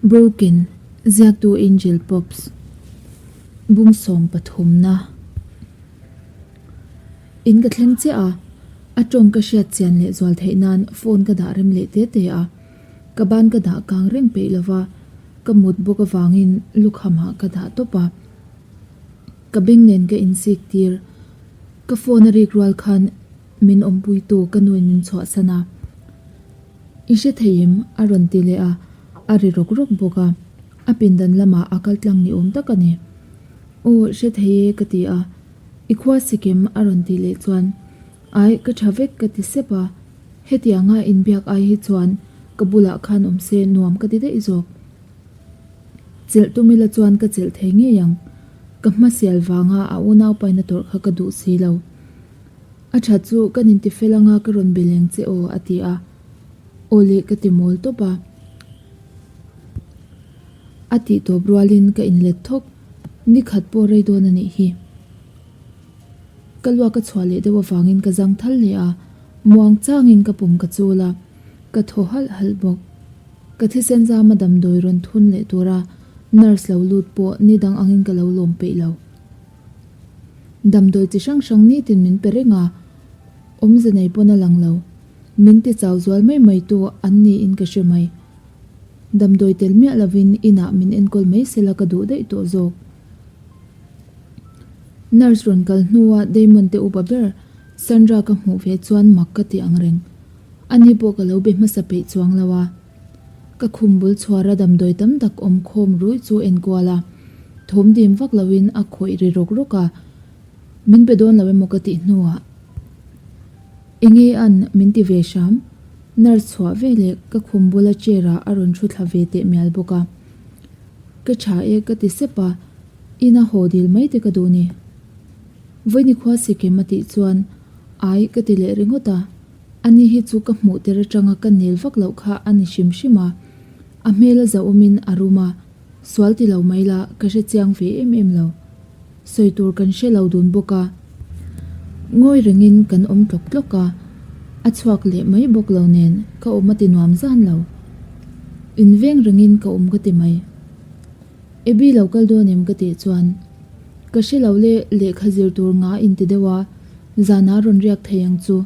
Broken, Ziaktu Angel Pops, Bung sawmpathumna. In ka thleng chiah a, a tawng ka hriat chian leh zual theih nan phone ka dah rem leh te te a, ka ban ka dah kang reng peih lova, ka mut bawk avangin lukhamah ka dah tawp a. Ka beng nen ka insik tir. Ka phone a rik rual khan min awmpuitu ka nuin min chhuahsan a. I hre thei em? a rawn ti leh a, a ri rawk rawk bawk a, a pindan lamah a kal tlang ni awm tak a ni. Aw, hre thei e ka ti a, I khua sik em? a rawn tih leh chuan, Ai, ka tha vek ka ti sep a, hetianga inbiak ai hi chuan ka bulah khan awm se nuam ka ti daih zawk. Chelh tum ila chuan ka chelh thei ngei ang, ka hmasial vanga a unaupaina tawrh kha ka duh si lo. A tha chu kan inti fel anga ka rawn be leng che aw a ti a, aw leh ka ti mawl tawp a. A tih tawp rualin ka inlet thawk, ni khat pawh rei dawn a nih hi. Ka luak a chhuah leh deuh avangin ka zang thal leh a, muang changin ka pum ka chul a, ka thaw halh halh bawk. Ka thisen zama damdawi rawn thun leh tura nurse lo lut pawh ni dang angin ka lo lawm peih lo. Damdawi chi hrang hrang nitin min pe reng a, awmze nei pawn a lang lo. Min ti chau zual mai mai tu an niin ka hre mai. Damdawi tel miah lovin inah min enkawl mai sela ka duh daih tawh zawk. Nurse rawn kal hnua Damon te upa ber Sandra ka hmuh ve chuan mak ka ti ang reng. Ani pawh ka lo be hmasa peih chuang lo a. Ka khum bul chhuara damdawi tam tak awm khawm ruih chu enkual a, thawm dim vak loin a khawih ri rawk rawk a, min pe dawn lo emaw ka tih hnuah enge an min ti ve hram, nurse chhuah veleh ka khum bula chair ah a rawn thu thla ve teh mial bawk a, ka tha e ka ti sep a, ina haw dil mai te ka duh ni. Vawiini khua sikim a tih chuan ai ka ti leh ringawt a. Ani hi chu ka hmuh tir atanga ka nel vak loh kha a ni hrim hrim a, a hmel a zauhawmin a rum a, sual ti lo mai la ka hre chiang ve em em lo. Sawi tur kan hre lo dun bawk a, ngawi rengin kan awm tlawk tlawk a, a chhuak leh mai bawk lo nen ka awm a ti nuam zan lo. Inveng rengin ka awm ka ti mai. Abby lo kal dawn em ka tih chuan ka hre lo le, lehkha zir tur nga in ti deuh a, zanah rawn riak thei ang chu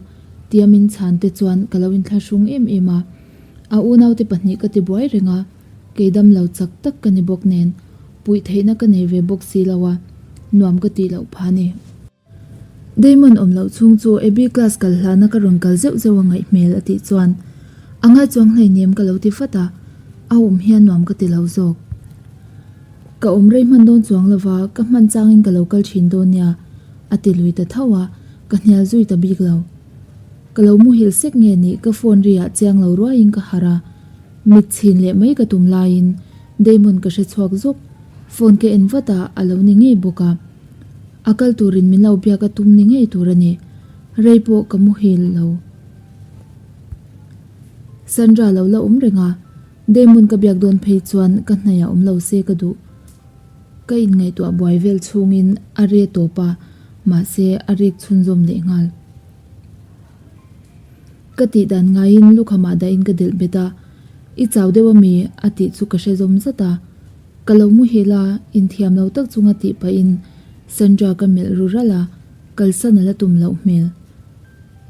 tia min chhan te chuan ka lo inthlahrung em em a, a unaute pahnih ka ti buai reng a, kei dam lo chak tak ka ni bawk nen puih theihna ka nei ve bawk si lo a, nuam ka tih loh phah a ni. Damon awm loh chhung chu Abby class kal hlana ka rawn kal zeuh zeuh a ngaih hmel a tih chuan a ngai chuang hleinem ka lo ti vat a, a awm hian nuam ka ti lo zawk. Ka awm rei hman dawn chuang lova ka hman changin ka lo kal thin dawn nia a ti lui ta tho a, ka hnial zui ta bik lo. Ka lo muhil sek nge nih ka phone ri ah chiang lo ruaiin ka harh a, mit chhin leh mai ka tum laiin Damon ka hre chhuak zuk, phone ka en vat a a lo ni ngei bawk a. A kal turin min lo biak a tum ni ngei tur a ni. Rei pawh ka muhil lo. Sandra lo la awm reng a, Damon ka biak dawn phei chuan ka hnaih ah awm lo se ka duh. Ka inngaihtuah buai vel chhungin a re tawp a, mahse a rik chhunzawm leh nghal. Ka tih dan ngaiin lukhamah dahin ka delh bet a, I chau deuh ami? a tih chu ka hre zawm zat a. Ka lo muhil a, inthiam lo tak chunga tih pahin Sandra ka melh ru ralh a, kalsan a la tum loh hmel.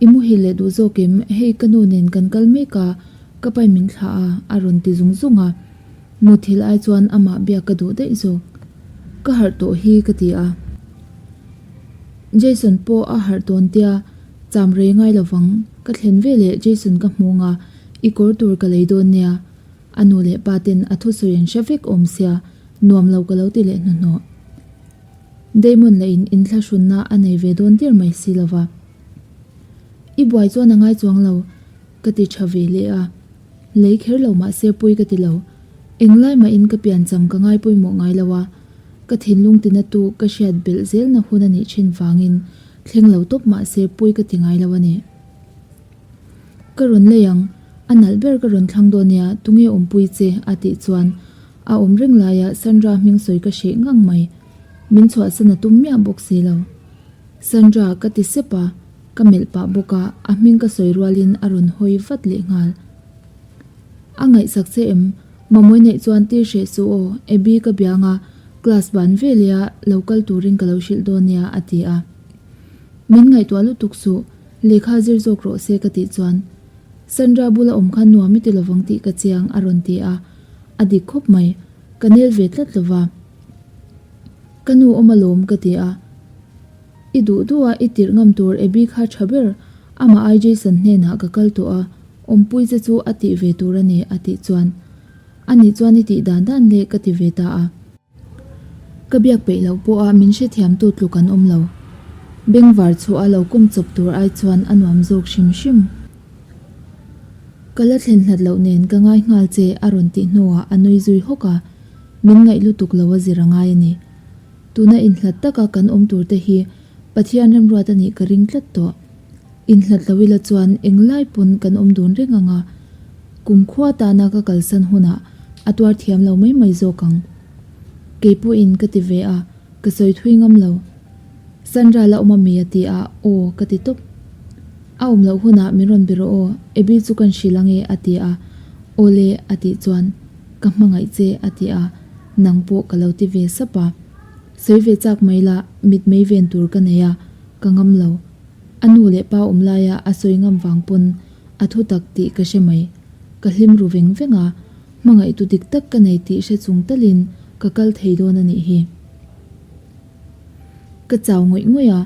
I muhil leh duh zawk em? Hei ka nu nen kan kal mek a, ka pai min thlah a, a rawn ti zung zung a. Muthil ai chuan amah biak ka duh daih zawk. Ka harh tawh hi ka ti a. Jason pawh a harh tawn tia, cham rei ngai lovang, ka thlen veleh Jason ka hmu ang a, i kawr tur ka lei dawn nia. A nu leh pa ten a thusawi an hre vek awm sia, nuam lo ka lo ti leh hnuhnawh. Damon lah in inthlahrunna a nei ve dawn der mai si lo va. I buai chuan a ngai chuang lo, ka ti tha ve leh a. Lei kher lo mah se pui ka ti lo. Englai mah in ka piancham ka ngai pawimawh ngai lo a, ka thinlung tina tu ka hriat belh zelna hun a nih thin vangin thleng lo tawp mah se pui ka ti ngai lo a ni. Ka rawn lei ang, a nalh ber ka rawn thlang dawn nia, tunge awmpui che? a tih chuan a awm reng laia Sandra hming sawi ka hreh ngang mai. Min chhuahsan a tum miah bawk si lo. Sandra ka ti sep a, ka melh pah bawk a, a hming ka sawi rualin a rawn hawi vat leh nghal. A ngaihsak che em? Mamawi neih chuan tir hreh suh aw, Abby ka biang a, class ban veleh a lo kal turin ka lo hrilh dawn nia a ti a. Min ngaihtuah lutuk suh, lehkha zir zawk rawh se ka tih chuan Sandra bula awm khan nuam i ti lovang tih ka chiang a rawn ti a, a dik khawp mai, ka nel ve tlat lova. Ka nu awm alawm ka ti a. I duh duh a i tirh ngam tur Abby kha tha ber, amah ai Jason hnenah ka kal tawh a, awmpui che chu a tih ve tur a ni a tih chuan Anih chuan i tih dan dan le ka ti ve ta a. Ka biak peih loh pawha min hrethiamtu tluk an awm lo. Bengvar chhuah a lo kawm chawp tur ai chuan a nuam zawk hrim hrim. Ka la thlen hlat loh nen ka ngai nghal che a rawn tih hnuah a nui zui hawk a, min ngaih lutuk lo a zir a ngai a ni. Tuna inhlat taka kan awm tur te hi Pathian remruat a nih ka ring tlat tawh. Inhlat lo ila chuan englai pawn kan awm dun reng ang a, kumkhua tana ka kalsan hunah a tuar thiam lo mai mai zawk ang. Kei pawhin ka ti ve a, ka sawi thui ngam lo. Sandra la awm ami a ti a, aw ka ti tawp. A awm loh hunah min rawn be rawh aw, Abby chu kan hrilh ange a ti a, awle a tih chuan ka hmangaih che a ti a, nang pawh ka lo ti ve sap a. Sawi ve chak mai la, mit mei ven tur ka nei a, ka ngam lo. A nu leh pa awm laia a sawi ngam vang pawn a thu tak tih ka hre mai. Ka hlim ru veng veng a, hmangaihtu dik tak ka nei tih hre chung talin ka kal thei dawn a nih hi. Ka chau ngawih ngawih a,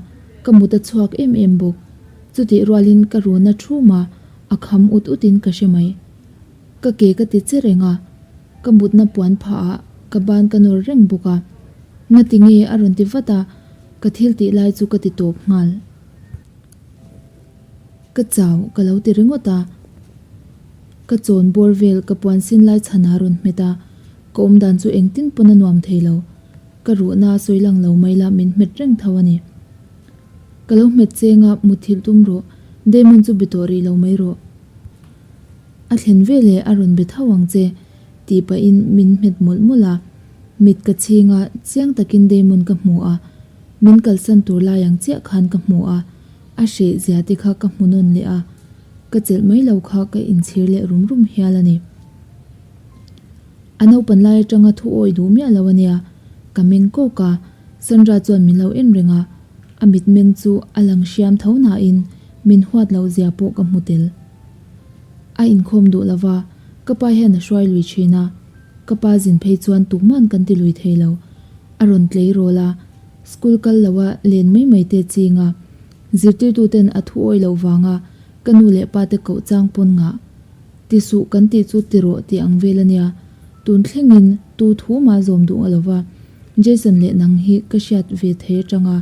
ka mut a chhuak em em bawk. Chutih rualin ka runa thum a, a kham ut utin ka hre mai. Ka ke ka ti che reng a, ka mutna puan phah ah ka ban ka nawr reng bawk a. Ngati nge a rawn ti vat a, ka thil tih lai chu ka ti tawp nghal. Ka chau ka lo ti ringawt a, ka chawn bawr vel ka puan sin lai chhan a rawn hmet a, ka awm dan chu engtin pawn a nuam thei lo. Ka ruhna a sawi lang lo mai la min hmet reng tho a ni. Ka lo hmet cheng a, muthilh tum rawh, Damon chu be tawh rih lo mai rawh. A thlen veleh a rawn be tho ang che, tih pahin min hmet mawlh mawlh a. Mit ka chhing a, chiang takin Damon ka hmu a, min kalsan tur lai ang chiah khan ka hmu a, a hreh zia te kha ka hmu nawn leh a, ka chelh mai lo kha ka inchhir leh rum rum hial a ni. A naupan lai atanga thu awi duh miah lo a nia, ka meng kawk a, Sandra chuan min lo en reng a, a mitmeng chu a lang hriam tho nain min huat loh zia pawh ka hmu tel. A inkhawm duh lo va, ka pa hian a hruai lui thin a, ka pa zin phei chuan tukman kan ti lui thei lo. A rawn tleirawl a, school kal lo a len mai mai te ching a, zirtirtuten a thu awi loh vanga ka nu leh pa te koh chang pawn ngah. Ti suh kan tih chu ti rawh tih ang vel a nia. Tun thlengin tu thu mah zawm duh a lo va, Jason leh nang hi ka hriat ve thei atanga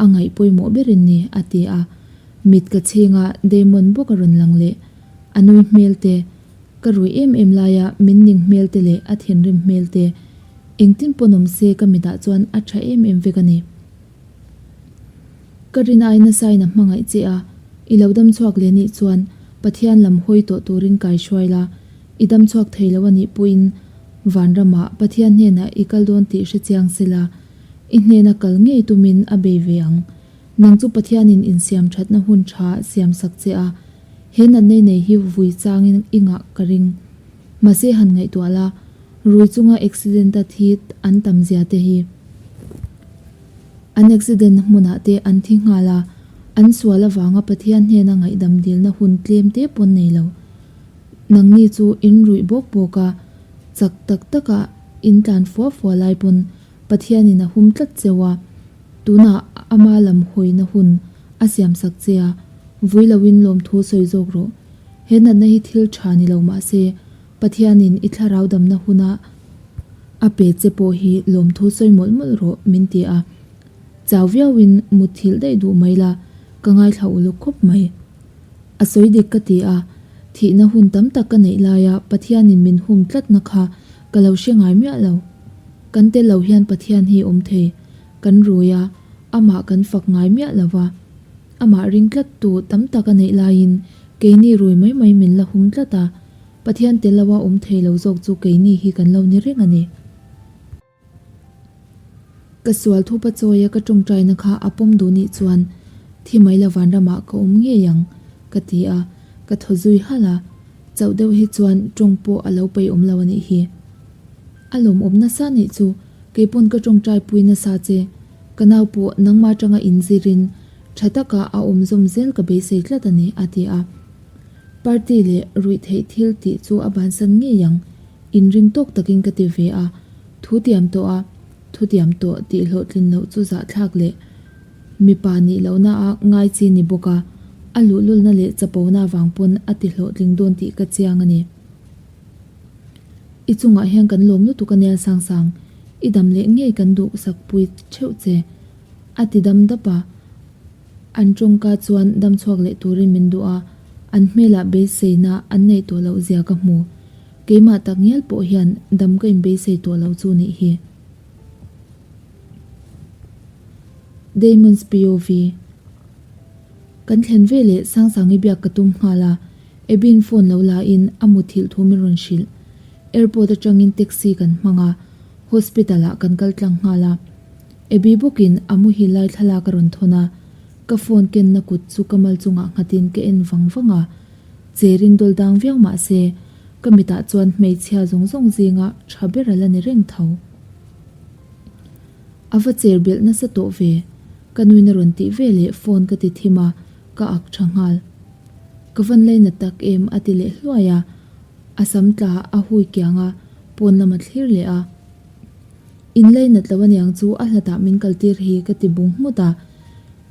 a ngaih pawimawh berin ni a ti a. Mit ka chhing a, Damon bawk a rawn lang leh. A nui hmel te, ka rui em em laia min ning hmel te leh a thinrim hmel te, engtin pawn awm se ka mitah chuan a tha em em vek a ni. Ka rin ai nasa in a hmangaih che a, i lo dam chhuak leh nih chuan Pathian lam hawi tawh turin kai hruai la, i dam chhuak thei lo a nih pawhin vanramah Pathian hnenah i kal dawn tih hre chiang se la, i hnena kal ngei tumin a bei ve ang. Nang chu Pathianin insiam thatna hun tha siam sak che a, he natna i nei hi vui changin i ngah ka ring. Mahse han ngaihtuah la, rui chunga accident a thi an tam zia te hi. An accident na hmunah te an thi nghal a, an sual avanga Pathian hnena ngaihdam dilna hun tlem te pawn nei lo. Nangni chu in ruih bawk bawk a, chak tak taka in tlan fua fua lai pawn Pathianin a hum tlat cheu a, tunah ama lam hawina hun a siamsak che a, vui loin lawmthu sawi zawk rawh. He natna hi thil tha ni lo mah se, Pathianin i thlarau damna huna a pe che pawh hi lawmthu sawi mawlh mawlh rawh min ti a. Chau viauin mutthilh daih duh mai la, ka ngaithla uluk khawp mai. A sawi dik ka ti a, thihna hun tam tak ka neih laia Pathianin min hum tlatna kha ka lo hre ngai miah lo. Kan tel lo hian Pathian hi awm thei, kan rui a, amah kan fak ngai miah lo va. Amah ring tlattu tam tak a neih laiin keini rui mai mai min la hum tlat a, Pathian tel loa awm thei lo zawk chu keini hi kan lo ni reng a ni. Ka sual thupa chawia ka tawngtaina kha a pawm duh nih chuan thi mai la vanramah ka awm ngei ang ka ti a, ka thaw zui halh a, chauh deuh hi chuan tawng pawh a lo peih awm lo a nih hi. A lawmawm nasa nih chu, keipawn ka tawngtai pui nasa che. Ka nau pawh nangmah atanga inzirin tha taka a awm zawm zel ka beisei tlat a ni, a ti a. Party leh ruihtheih thil tih chu a bansan ngei ang, inring tawk takin ka ti ve a. Thu tiam tawh a, thu tiam tawh tih hlawhtlin loh chu zahthlak leh mipa nih lohna a ngai chi ni bawk a, a luhlulna leh chapona vang pawn a ti hlawhtling dawn tih ka chiang a ni. I chungah hian kan lawm lutuk a nia Sangsang, i dam leh ngei kan duh sak pui theuh che, a ti dam dap a. An tawngka chuan dam chhuak leh turin min duh a, an hmelah beiseina an neih tawh loh zia ka hmu. Keimah tak ngial pawh hian dam ka inbeisei tawh loh chu nih hi. Damon's POV. Kan thlen veleh Sangsangi biak ka tum nghal a, Abby-in phone lo la in a muthilh thu min rawn hrilh. Airport atangin taxi kan hmang a, hospital ah kan kal tlang nghal a. Abby bawkin a muhil lai thlalak a rawn thawn a, ka phone kenna kut chu ka mal chungah nghatin ka en vang vang a. Cherin dawl dang viau mah se, ka mitah chuan hmeichhia zawng zawng zinga tha ber a la ni reng tho. A va cher belh nasa tawh ve, ka nuin a rawn tih veleh phone ka ti thim a, ka ak tha nghal. Ka van laina tak em a ti leh hluai a, a sam tla a hui kiang a, pawn lam a thlir leh a. In lainat lo aniang chu a hlatah min kaltir hi ka ti bung nghut a,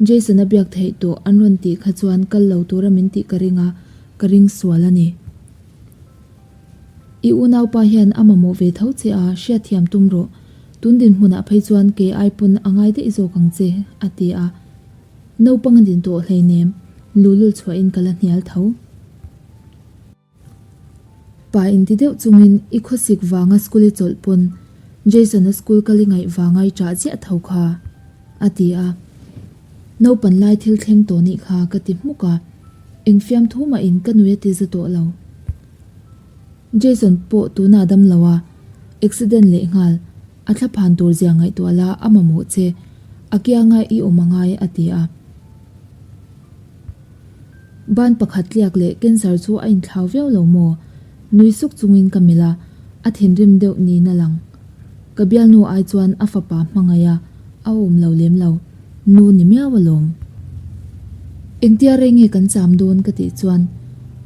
Jason a biak theih tawh an rawn tih kha chuan kal lo tura min tih ka ring a, ka ring sual a ni. I unaupa hian a mamawh ve tho che a, hriatthiam tum rawh. Tun dinhmunah phei chuan kei ai pawn a ngai daih zawk ang che, a ti a. Naupang a din tawh hleinem, luhlul chhuahin ka la hnial tho. Pa inti deuh chungin i khawsik vanga school i chawlh pawn Jason-a school kal i ngaih vanga i ṭah chiah tho kha, a ti a. Naupan lai thil thleng tawh nih kha ka ti hmuk a, eng fiamthu mahin ka nui a ti za tawh lo. Jason pawh tunah dam lo a, accident leh nghal, a thla phan tur zia ngaihtuah la a mamawh che, a kianga i awm a ngai a ti a. Ban pakhat tliak leh cancer chu a inthlau viau lo maw? Nui suk chungin ka melh a, a thinrim deuh niin a lang. Ka bialnu ai chuan a fapa hmangaih a, a awm lo lem lo. Nu ni miau alawm. Engtia rei nge kan cham dawn ka tih chuan,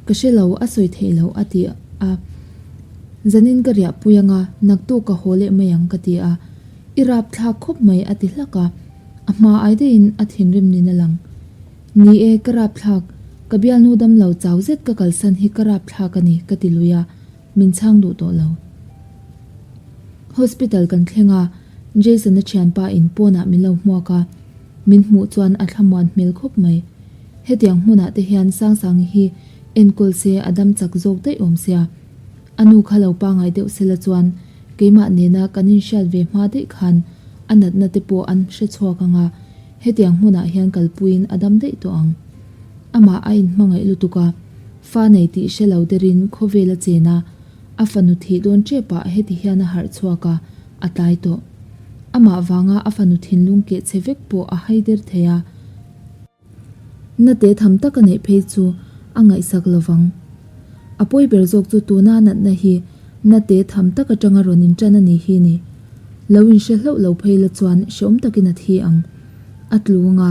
Ka hre lo, a sawi theih loh a ti a. Zanin ka riah pui anga, naktuk ka haw leh mai ang ka ti a. I rap thlak khawp mai a ti hlak a. A hma ai daihin a thinrim niin a lang. Ni e, ka rap thlak, ka bialnu damlo chau zet ka kalsan hi ka rap thlak a ni ka ti lui a. Min chhang duh tawh lo. Hospital kan thleng a, Jason-a thianpa in pawnah min lo hmuak a, min hmuh chuan a thlamuan hmel khawp mai. Hetiang hmunah te hian Sangsangi hi enkawl se a dam chak zawk daih awm sia. A nu kha lo pangai deuh sela chuan keimah nena kan inhriat ve hma daih khan a natna te pawh an hre chhuak ang a, hetiang hmunah hian kalpuiin a dam daih tawh ang. Amah a inhmangaih lutuk a. Fa nei tih hre lo derin khawvel a chen a, a fanu thih dawn tepah heti hian a harh chhuak a, a tlai tawh. Amah vanga a fanu thinlung keh chhe vek pawh a hai der thei a. Na te tham tak a neih phei chu a ngaihsak lovang. A pawi ber zawk chu tuna natna hi na te tham tak atanga rawn intan a ni hi ni. Lo inhre hlauh lo phei la chuan hreawm takin a thi ang. A tlu anga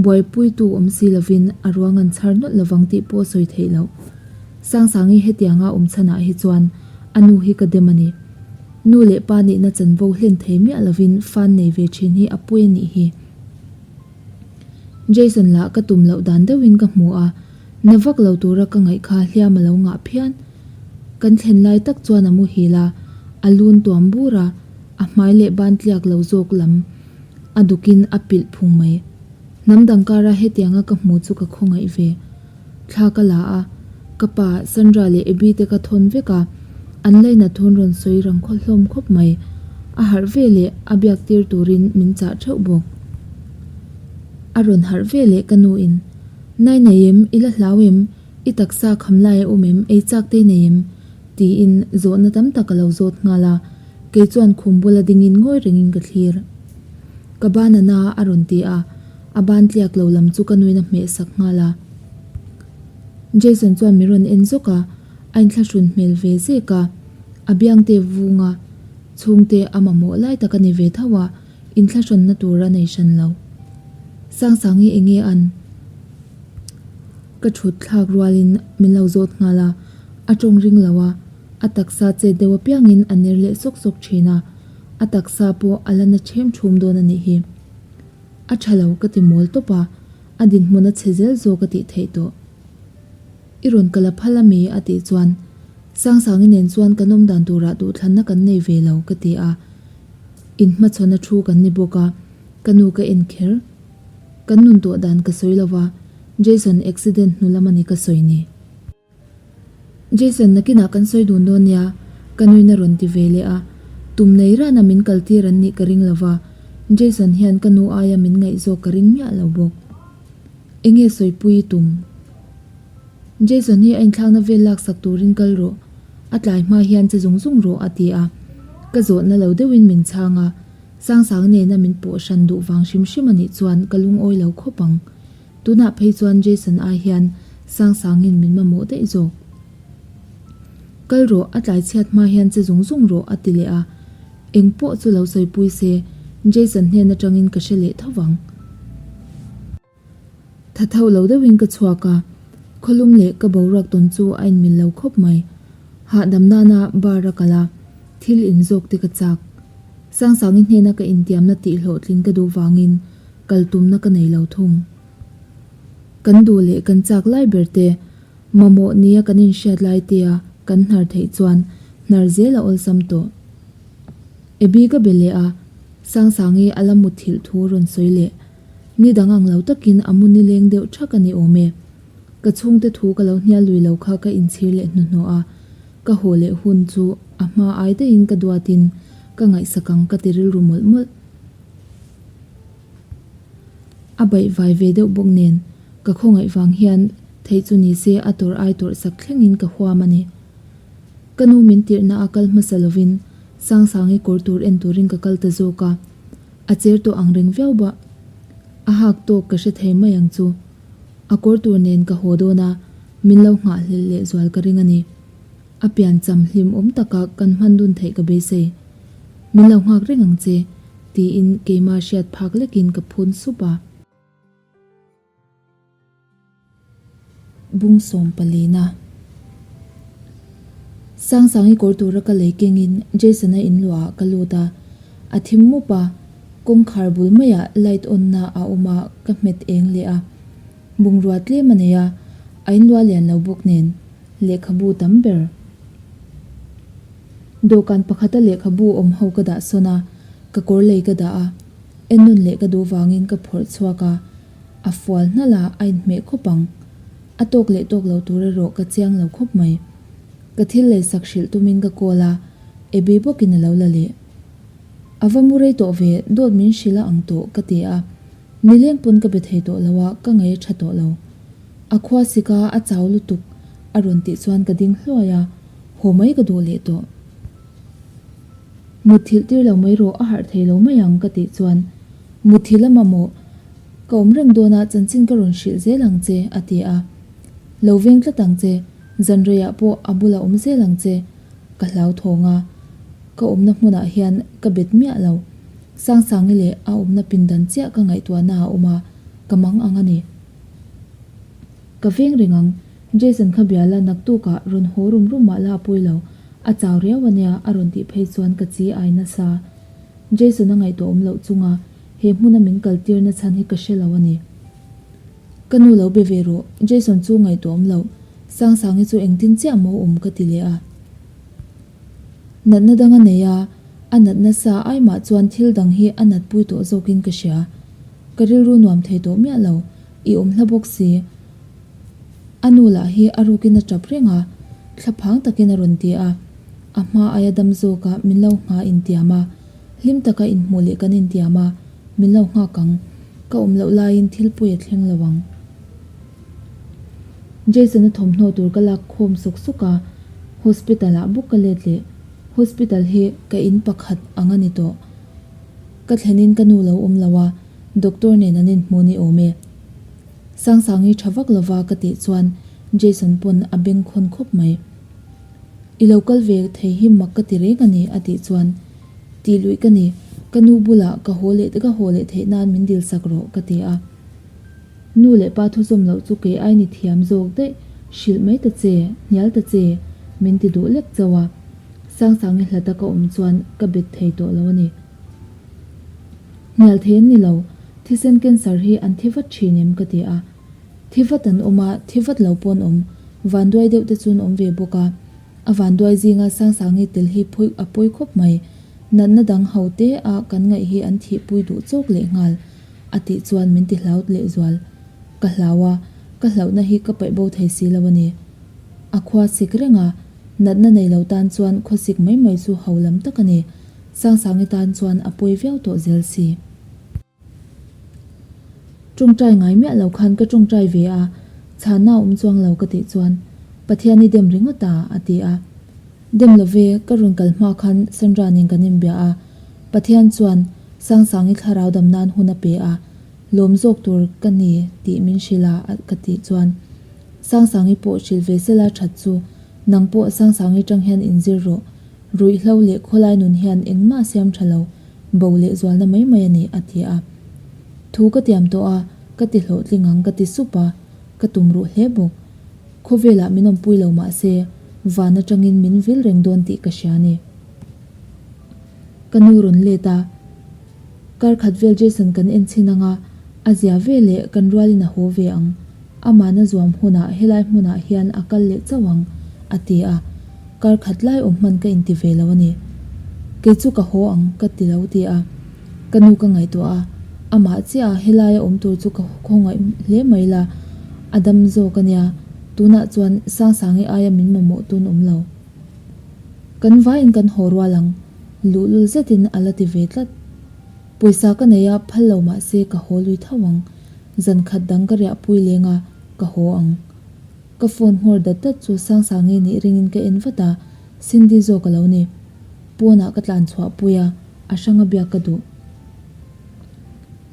Buaipuitu awm si lovin a ruang an chhar nawlh lovang tih pawh sawi theih loh. Sangsangi hetianga awm chhanah hi chuan a nu hi ka dem a ni. Nu leh pa nihna chanvo hlen thei miah lovin fan nei ve thin hi a pawi a nih hi. Jason lah ka tum loh dan deuhin ka hmu a, na vak lo tura ka ngaih kha hliam a lo ngah phian. Kan thlen lai tak chuan a muhil a, a lun tuam bur a, a hmai leh ban tliak lo zawk lam A dukin a pilh phung mai. Hnam dang kara hetianga ka hmu chu ka khawngaih ve. Thla ka la a, ka pa, Sandra leh Abby te ka thawn vek a, an lainat thun rawn sawi rang khaw hlawm khawp mai. A harh ve leh a biak tir turin min chah theuh bawk. A rawn harh ve leh ka nu in, Nai nei em? I la hlau em? I taksa kham lai a awm em? Ei chak te i nei em? Tiin zawhna tam tak a lo zawt nghal a. Kei chuan khum bula dingin ngawi rengin ka thlir. Ka ban a na a rawn ti a, a ban tliak lo lam chu ka nuin a hmeh sak nghal a. Jason chuan min rawn en zawk a, a inthlahrun hmel ve zek a, a biang te vung a. Chhungte a mamawh lai tak a ni ve tho a, inthlahrawnna tur a nei hran lo. Sangsangi enge an ka thut thlak rualin min lo zawt nghal a, a tawng ring lo a, a taksa chet deuh apiangin a ner leh sawk sawk thin a, a taksa pawh a la na ṭhem ṭhum dawn a nih hi. A ṭha lo ka ti mawl tawp a, a dinhmun a chhe zel zawk a tih theih tawh. I rawn kal a phal ami? a tih chuan Sangsangi nen chuan kan awm dan turah duhthlanna kan nei ve lo ka ti a, inhmachhawn a thu kan ni bawk a, ka nu ka en kher. Kan nun tawh dan ka sawi lo va, Jason accident hnu lam a ni ka sawi ni. Jason nakinah kan sawi dun dawn nia, ka nuin a rawn ti ve leh a, tum nei rana min kal tir an nih ka ring lo va, Jason hian ka nu aia min ngaih zawk ka ring miah lo bawk. Enge sawipui i tum? Jason hi a inthlakna vel laksak turin kal rawh, a tlai hma hian che zung zung rawh a ti a, ka zawhna lo deuhin min chhang a, Sangsang nena min pawh hran duh vang hrim hrim a nih chuan ka lungawi lo khawp ang. Tunah phei chuan Jason ai hian Sangsangin min mamawh daih zawk. Kal rawh, a tlai chhiat hma hian che zung zung rawh a ti leh a, eng pawh chu lo sawipui se Jason hnen atangin ka hre leh tho vang. Tha tho lo deuhin ka chhuak a, khawlum leh ka boruak tawn chu a inmil lo khawp mai. Hahdam nana bar a kal a, thil in zawk te ka chak. Sangsangi hnena ka intiamna tih hlawhtling ka duh vangin kal tumna ka nei lo thung. Kan duh leh kan chak lai ber te, mamawh nia kan inhriat lai tea kan hnar theih chuan hnar zel a awlsam tawh. Abby ka be leh a, Sangsangi a la mutthilh thu rawn sawi leh. Ni dang ang lo takin a mu nileng deuh thak a ni awm e. Ka chhungte thu ka lo hnial lui lo kha ka inchhir leh hnuhnawh a, ka haw leh hun chu a hma ai daihin ka duatin ka ngaihsak ang ka ti rilru mawlh mawlh. A baih vai ve deuh bawk nen ka khawngaih vang hian theih chu ni se a tawrh ai tawrh sak thlengin ka huam a ni. Ka nu min tirhna a kal hmasa lovin Sangsangi kawr tur en turin ka kal ta zawk a. A cher tawh ang reng viau bah. A hak tawk ka hre thei mai ang chu. A kawr tur nen ka haw dawn a, min lo nghahhlelh leh zual ka ring a ni. A pian cham hlim awm taka kan hman dun theih ka beisei. Min lo nghak reng ang che, tiin keimah hriat phak lekin ka phun sup a. Bung sawm palina. Sangsangi kawr tura ka lei kengin Jason-a in luahah ka lut a, a thim mup a, kawngkhar bul maiah light on na a awm a ka hmet eng leh a, bungrua tlem a nei a, a inluah lian lo bawk nen lehkhabu tam ber. Dawhkan pakhata lehkhabu awm ho ka dah sawn a, ka kawr lei ka dah a, en nawn leh ka duh vangin ka phawrh chhuak a, A fual hnalh a, a inhmeh khawp ang. A tawk leh tawk lo tur erawh ka chiang lo khawp mai. Ka thil lei sak hrilh tumin ka call a, Abby bawkin a lo la leh. A va mu rei tawh ve, dawt min hrilh a ang tawh ka ti a. Nileng pawn ka be thei tawh lo a, ka ngaih a tha tawh lo. A khua sik a, a chau lutuk a rawn tih chuan ka ding hluai a, haw mai ka duh leh tawh. Mutthilh tir lo mai rawh, a harh thei lo mai ang ka tih chuan Mutthilh a mamawh. Ka awm reng dawn a, chanchin ka rawn hrilh zel ang che, a ti a. Lo veng tlat ang che, zan reiah pawh a bulah awm zel ang che, ka hlauthawng a. Ka awmna hmunah hian ka bet miah lo. Sangsangi leh a awmna pindan chiah ka ngaihtuahna a awm a, ka mang ang a ni. Ka veng reng ang, Jason kha bia la naktukah rawn haw rum rum mah la a pawi lo, a chau riau a nia a rawn tih phei chuan ka chi ai nasa. Jason a ngaihtuah awm loh chunga he hmuna min kal tirna chhan hi ka hre lo a ni. Ka nu lo be ve rawh, Jason chu ngaihtuah awm loh, Sangsangi chu engtin chiah maw awm ka ti leh a. Natna dang a nei a, a natna sa ai mah chuan thil dang hi a natpui tawh zawkin ka hria. Ka rilru nuam thei tawh miah lo, i awm hla bawk si. A nu lah hi a rukin a tap reng a, thlaphang takin a rawn ti a. A hma aia dam zawka min lo ngha intiam a, hlim taka inhmuh leh kan intiam a, min lo nghak ang. Ka awm loh laiin thil pawi a thleng lo ang. Jason-a thawmhnaw tur ka lak khawm sawk sawk a, hospital ah bawk ka let leh. Hospital hi ka in pakhat ang a ni tawh. Ka thlenin ka nu lo awm lo a, doctor nen an inhmu ni awm e. Sangsangi tha vak lova ka tih chuan Jason pawn a bengkhawn khawp mai. I lo kal ve thei hi mak ka ti reng a ni a tih chuan. Tih luih ka ni, ka nu bulah ka haw leh ka haw leh theih nan min dil sak rawh ka ti a. Nu leh pa thuzawm loh chu kei ai ni thiam zawk daih, hrilh mai ta che, hnial ta che, min ti duh lek chauh a. Sangsangi hlata ka awm chuan ka bet thei tawh lo a ni. Hnial thei an ni lo, thisen cancer hi an thi vat thin em ka ti a. Thi vat an awm a, thi vat lo pawh an awm, vanduai deuh te chu an awm ve bawk a. A vanduai zinga Sangsangi tel hi phawi a pawi khawp mai. Natna dang ho te a kan ngaih hi an thihpui duh chawk leh nghal a tih chuan min ti hlau leh zual. Ka hlau a, ka hlauhna hi ka paih bo thei si lo a ni. A khua sik reng a, natna nei lo tan chuan khawsik mai mai chu ho lam tak a ni. Sangsangi tan chuan a pawi viau tawh zel si. Tawngtai ngai miah lo khan ka tawngtai ve a, chhanna a awm chuang lo ka tih chuan Pathian i dem ringawt a, a ti a. Dem lo ve, ka rawn kal hma khan Sandra nen kan inbia a, Pathian chuan Sangsangi thlarau dam nan hun a pe a, lawm zawk tur ka ni tih min hrilh a ka tih chuan Sangsangi pawh hrilh ve sela that chu nang pawh Sangsangi tang hian inzir rawh, ruihhlo leh khawlai nun hian engmah a siam tha lo, Bo leh zualna mai mai a ni, a ti a. Thu ka tiam tawh a, ka ti hlawhtling ang ka ti sup a, ka tum ruh hle bawk. Khawvelah min awmpui lo mah se, van atangin min vil reng dawn tih ka hria a ni. Ka nu rawn let a, Kar khat vel Jason kan en chhin ang a, a zia ve leh kan rualin a haw ve ang. Amahna zuam hunah helai hmunah hian a kal leh chauh ang, a ti a. Kar khat lai awm hman ka inti ve lo a ni. Kei chu ka haw ang ka ti lo ti a. Ka nu ka ngaihtuah a, amah chiah a helaia awm tur chu ka khawngaih hle mai la, a dam zawk a nia, tunah chuan Sangsangi aia min mamawh tun awm lo. Kan vaiin kan haw rual ang, luhlul zetin a la ti ve tlat. Pawisa ka nei a, phal lo mah se ka haw lui tho ang. Zan khat dang ka riahpui leng a, ka haw ang. Ka phone nghawr dat dat chu Sangsangi nih ringin ka en vat a, Cindy zawk a lo ni. Pawnah ka tlan chhuah pui a, a hranga biak ka duh.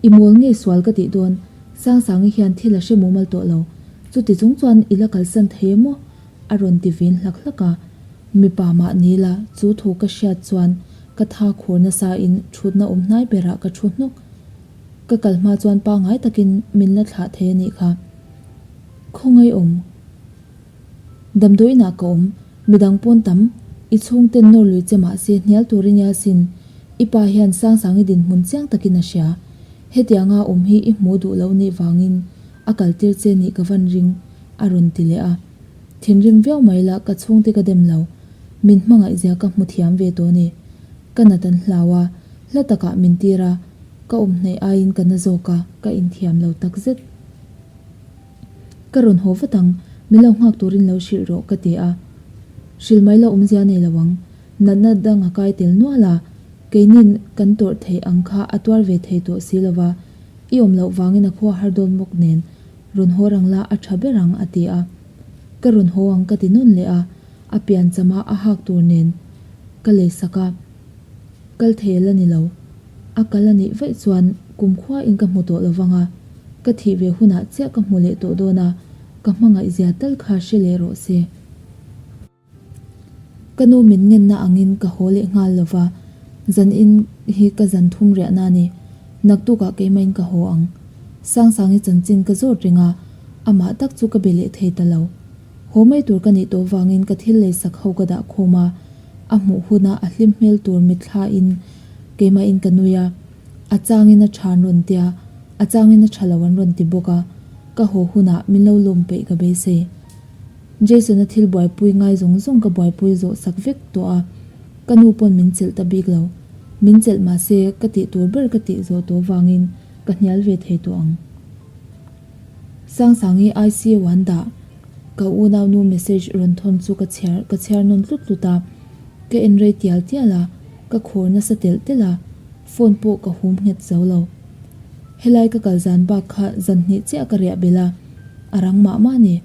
I mawl nge sual ka tih dawn, Sangsangi hian thil a hre mumal tawh lo. Chuti chung chuan i la kalsan thei emaw? a rawn ti vin hlak hlak a. Mipa mah ni la, chu thu ka hriat chuan ka tha khur nasa in thutna awm hnai berah ka thu hnawk. Ka kal hma chuan pangai takin min la thlah thei a nih kha. Khawngaih awm. Damdawiinah ka awm, midang pawn tam, i chhungten nawr lui che mahse hnial tur i nia sin, i pa hian Sangsangi dinhmun chiang takin a hria. Hetianga awm hi i hmuh duh loh nih vangin a kaltir che nih ka van ring, a rawn ti leh a. Thinrim viau mai la ka chhungte ka dem lo, min hmangaih zia ka hmu thiam ve tawh ni. Ka nat an hlau a, hla takah min tir a, ka awm hnaih aiin ka na zawk a, ka inthiam lo takzet. Ka rawn haw vat ang, min lo nghak turin lo hrilh rawh ka ti a. Hrilh mai lo awmzia nei lo ang, natna dang a kai tel nual a, keinin kan tawrh theih ang kha a tuar ve thei tawh si lo va, i awm loh vangin a khua har dawn bawk nen rawn haw rang la a tha ber ang a ti a. Ka rawn haw ang ka ti nawn leh a, a pianchama a hak tur nen ka lei sak a. Kal thei a la ni lo. A kal a nih vaih chuan kumkhua in ka hmu tawh lo vang a, ka thih ve hunah chiah ka hmu leh tawh dawn a, ka hmangaih zia tal kha hre leh rawh se. Ka nu min ngenna angin ka haw leh nghal lo va, zan in hi ka zan thum riahna a ni. Naktukah keimahin ka haw ang. Sangsangi chanchin ka zawt reng a, amah tak chu ka be leh thei ta lo. Haw mai tur ka nih tawh vangin ka thil lei sak ho ka dah khawm a, a hmuh huna a hlim hmel tur mitthla in keimahin ka nui a, a changin a tha an rawn tia, a changin a tha lo an rawn ti bawk a, ka haw hunah min lo lawm peih ka beisei. Jason-a thil buaipui ngai zawng zawng ka buaipui zawh sak vek tawh a, ka nu pawn min chelh ta bik lo. Min chelh mahse ka tih tur ber ka tih zawh tawh vangin ka hnial ve thei tawh ang. Sangsangi ICU an dah. Ka unaunu message rawn thawn chu ka chhiar ka chhiar nawn tlut tlut a. Ka en rei tial tial a, ka khawr nasa telh telh a, phone pawh ka hum nghet zo lo. Helai ka kal zan bak kha zan hnih chiah ka riah belh a, a rang mah mah ni.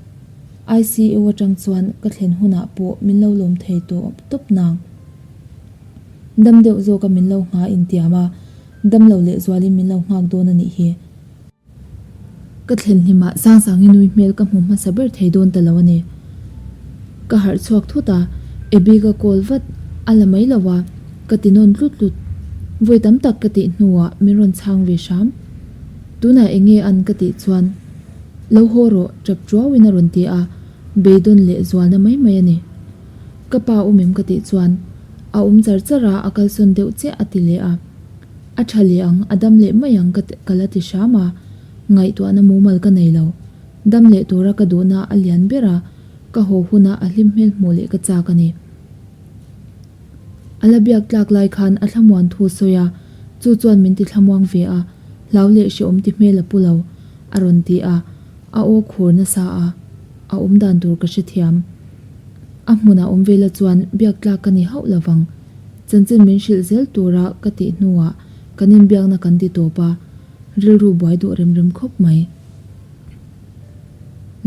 ICU atang chuan ka thlen hunah pawh min lo lawm thei tawh tawp nang. Dam deuh zawka min lo ngha intiam a, dam lo lehzualin min lo nghak dawn a nih hi. Ka thlen hlimah Sangsangi nui hmel ka hmu hmasa ber thei dawn ta lo a ni. Ka harh chhuak thut a, Abby ka call vat a la mai lo a, ka ti nawn tlut tlut. Vawi tam tak ka tih hnuah min rawn chhang ve hram. Tunah eng nge an ka tih chuan, Lo haw rawh, tap tuauin a rawn ti a, beidawn leh zualna mai mai a ni. Ka pa awm em ka tih chuan, A awm char char a, a kalsawn deuh chiah a ti leh a. A tha leh ang, a dam leh mai ang ka ka la ti hram a, ngaihtuahna mumal ka nei lo. Dam leh tura ka duhna a lian ber a, ka haw huna a hlim hmel hmuh leh ka chak a ni. A la biak tlak lai khan a thlamuan thu sawi a, chu chuan min ti thlamuang ve a, hlau leh hrehawm ti hmel a pu lo, a rawn ti a, a aw khur nasa a, a awm dan tur ka hrethiam. A hmunah awm vela chuan biak tlak ka ni hauh lovang. Chanchin min hrilh zel tura ka tih hnuah kan inbiakna kan ti tawp a, rilru buai duh rem rem khawp mai.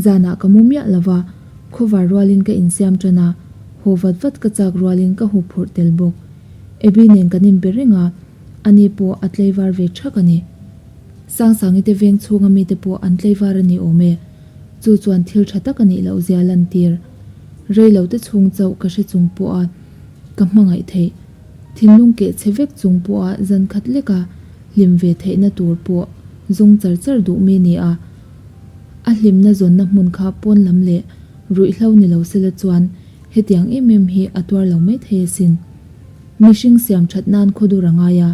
Zanah ka mu miah lo va, khawvar rualin ka insiam tan a, haw vat vat ka chak rualin ka hu phurh tel bawk. Abby nen kan inbe reng a, ani pawh a tleivar ve thak a ni. Sangsangi te veng chhunga mite pawh an tleivar a ni awm e. Chu chuan thil tha tak a nih loh zia lantir. Rei lo te chhung chauh ka hre chung pawha ka hmangaih theih. Thinlung keh chhe vek chung pawha zan khat leka hlim ve theihna tur pawh zawng char char duh mi ni a. A hlimna zawnna hmun kha pawn lam leh ruihhlo ni lo sela chuan hetiang em em hi a tuar lo mai thei asin. Mihring siam that nan khawdur a ngai a,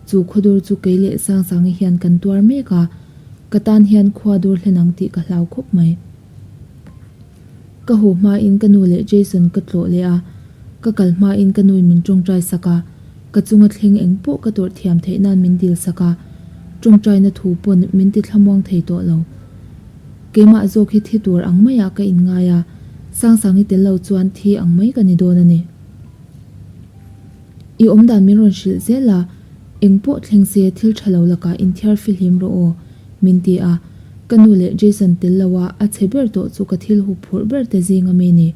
chu khawdur chu kei leh Sangsangi hian kan tuar mek a, ka tan hian khua dur hlen ang tih ka hlau khawp mai. Ka haw hmain ka nu leh Jason ka tlawh leh a, ka kal hmain ka nuin min tawngtai sak a, ka chunga thleng eng pawh ka tawrh thiam theih nan min dil sak a, tawngtaina thu pawn min ti thlamuang thei tawh lo. Keimah zawk hi thi tur ang maiah ka inngai a, Sangsangi tel lo chuan thi ang mai ka ni dawn a ni. I awmdan min rawn hrilh zel a, eng pawh thleng se thil tha lo lakah inthiar fihlim rawh aw, min ti a. Ka nu leh Jason tel lo a, a chhe ber tawh chu ka thil hup phurh ber te zing a mi ni.